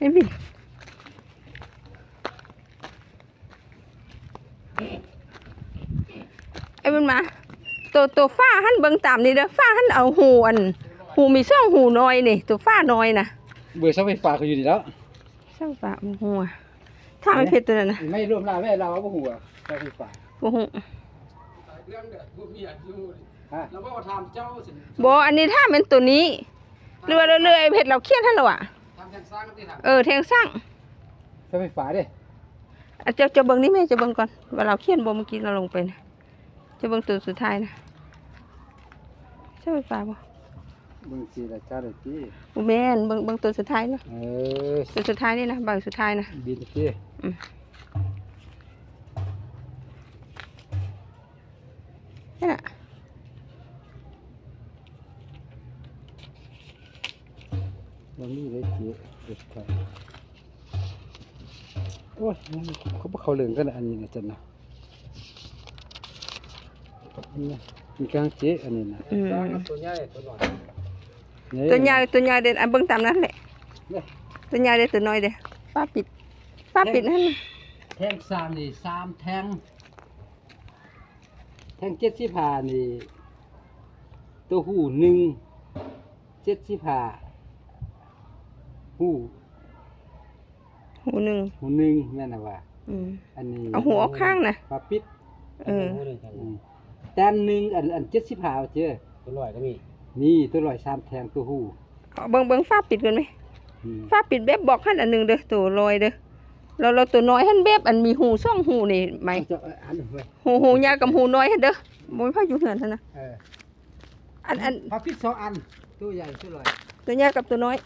ໄອ້ບິນ ໄອ້ບຸນມາ ໂຕ ໂຕຝາຫັ້ນເບິ່ງຕາມນີ້ເດີ ຝາຫັ້ນເອົາຮູອັນ ຮູມີຊ່ອງຮູນ້ອຍນີ້ ໂຕຝານ້ອຍນະ ເບີເສົາໄຟຟ້າກໍຢູ່ນີ້ແລ້ວ ເສົາໄຟຟ້າບໍ່ຮູ້ອະ ຖາມໄອ້ເພັດໂຕນັ້ນນະ ໄມ້ລວມລາວແມ່ລາວບໍ່ຮູ້ອະ ເສົາໄຟຟ້າບໍ່ຮູ້ ຮະ ລາວເວົ້າຖາມເຈົ້າ ບໍ່ ອັນນີ້ຖາມແມ່ນໂຕນີ້ ຫຼືວ່າເລື່ອຍໆ ເຮັດລາວຂຽນຫັ້ນລະຫວາ ຖາມແທ່ງສ້າງຕິ ຖາມ ເອີ ແທ່ງສ້າງ ເສົາໄຟຟ້າເດ້ ອາ ເຈົ້າ ເຈົ້າເບິ່ງນີ້ແມ່ ເຈົ້າເບິ່ງກ່ອນວ່າລາວຂຽນບໍ່ ເມື່ອກີ້ລາວລົງໄປນະ ເຈົ້າເບິ່ງໂຕສຸດທ້າຍນະ ເສົາໄຟຟ້າບໍ່ ເບິ່ງສີລະຈາດເດ້ຕິ ບໍ່ແມ່ນ ເບິ່ງ ເບິ່ງໂຕສຸດທ້າຍນະ ເອີ ໂຕສຸດທ້າຍນີ້ນະ ໃບສຸດທ້າຍນະ ບິນຕິ ອືມ ນັ້ນນະ ບໍ່ມີເລີຍເຈ ເຮັດໄປ ໂອ້ຍ ມັນ ເຂົາບໍ່ເຂົ້າເລື່ອງກັນ ອັນນີ້ນະ ຈັ່ງນະ ອັນນີ້ ມີກາງເຈ ອັນນີ້ນະ ອືມ ໂຕໃຫຍ່ ໂຕນ້ອຍ ນີ້ ໂຕໃຫຍ່ ໂຕໃຫຍ່ເດ້ ອັນເບິ່ງຕາມນັ້ນແຫຼະ ນີ້ ໂຕໃຫຍ່ເດ້ ໂຕນ້ອຍເດ້ ຝາປິດ ຝາປິດຫັ້ນ ແທ່ງສາມນີ້ ສາມແທ່ງ ແທ່ງເຈັດສິບຫ້ານີ້ ໂຕຮູໜຶ່ງ ເຈັດສິບຫ້າຮູ ຮູໜຶ່ງ ຮູໜຶ່ງ ແມ່ນລະວ່າ ອືມ ອັນນີ້ ເອົາຮູອອກຂ້າງນະ ຝາປິດ ເອີ ອືມ ແຕ່ອັນໜຶ່ງ ອັນ ອັນເຈັດສິບຫ້າເຈ ໂຕນ້ອຍກໍມີ ມີ ໂຕນ້ອຍສາມແທ່ງ ໂຕຮູ ເບິ່ງ ເບິ່ງຝາປິດກ່ອນແມ ອືມ ຝາປິດແບບບອກຫັ້ນອັນໜຶ່ງເດີ ໂຕລອຍເດີ ແລ້ວ ແລ້ວໂຕນ້ອຍຫັ້ນແບບອັນມີຮູສອງຮູນີ້ໄໝ ເຈົ້າເອົາອັນ ຮູ ຮູໃຫຍ່ກັບຮູນ້ອຍຫັ້ນເດີ ບໍ່ມີໃຜຢູ່ເຮືອນຫັ້ນນະ ເອີ ອັນ ອັນ ຝາປິດສອງອັນ ໂຕໃຫຍ່ ໂຕລອຍ ໂຕໃຫຍ່ກັບໂຕນ້ອຍ